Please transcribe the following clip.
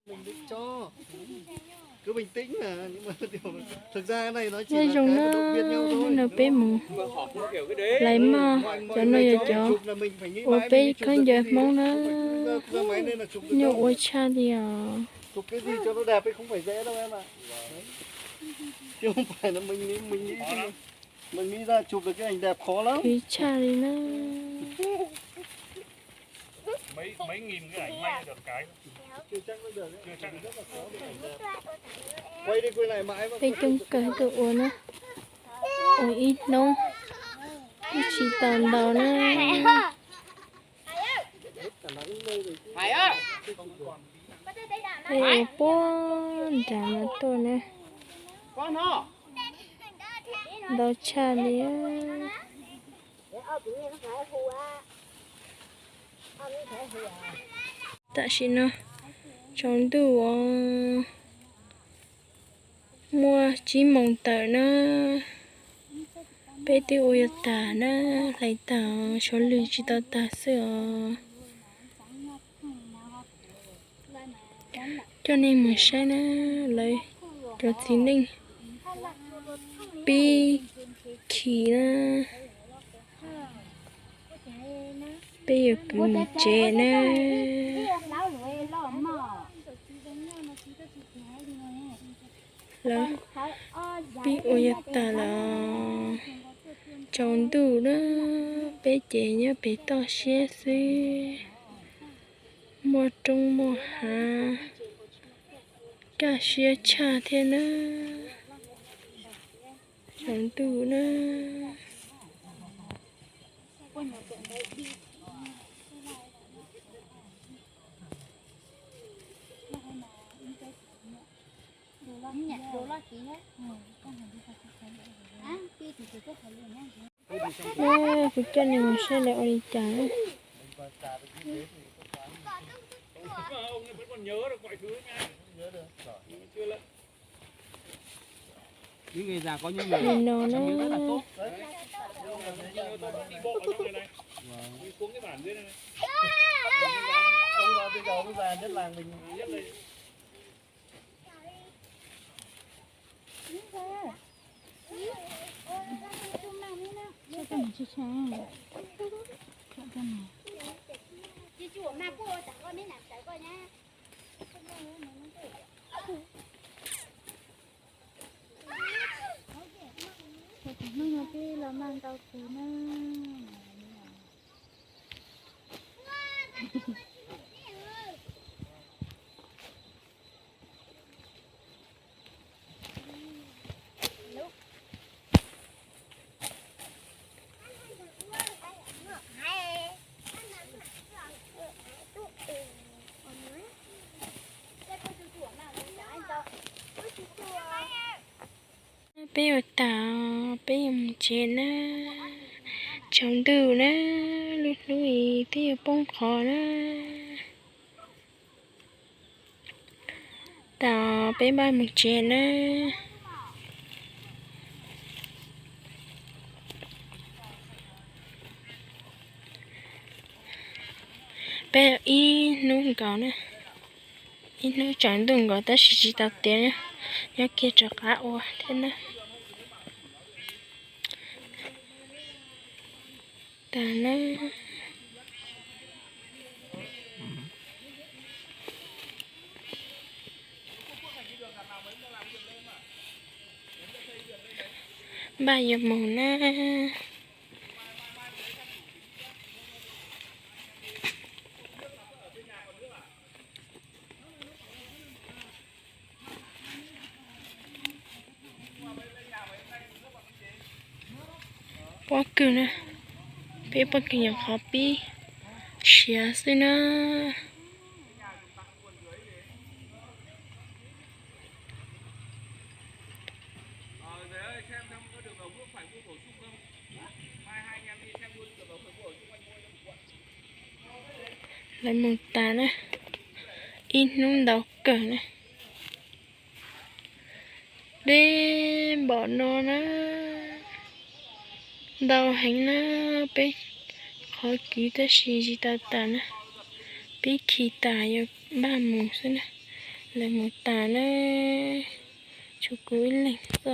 Nyob zoo na, no peb mus hlais maj, cov no yog cov ua peb khaub ncaws Hmoob na, nyuaj ua tshaj li os. Khwv tshaj li na. Peb coob kawg tuaj ua na, ua ib hnub twb tsis tau ntau na. Peb ua puag nram no tuaj na, ntau tshaj li. Tam sim no tsaus ntuj os, muaj tsib moos tawm na, peb twb ua yuav tas na, hlais tas, suav lwg tsis tau tag xwb os. Coj nej mus saib na, lawv cov txiv neej pib khi na. Peb yuav kwv mus tsev na. Lawv pib ua yuav tas lawm, tsaus ntuj na, peb ces nyob pem toj siab xwb. Muaj roob muaj hav, kaj siab tshaj thiab na. Tsaus ntuj na. Kuv coj nej mus saib lawv ua li cas na. Li no na. Tus hnub no peb los maj ntau tus na. Peb ua tas, peb yuav mus tsev na. Tsaus ntuj na, lub hnub twb yuav poob qho na. Tas peb npaj mus tsev na. Peb ib hnub nkaus na, ib hnub tsaus ntuj nkaus tab sis tsis tau tiav na, nyob kiag rov qab ua thiab na. Tas na. Npaj yuav mus na. Pob kws na, peb pob kws nyuam qhuav pib siav xwb na. Lawv mus tas na, ib hnub ntau kawg na. Deb npaum no na, ntau heev na, peb qhov kwv tab sis tsis tau tas na, peb khi tas yuav npaj mus xwb na. Lawv mus tas na, tshuav kuv ib leeg xwb.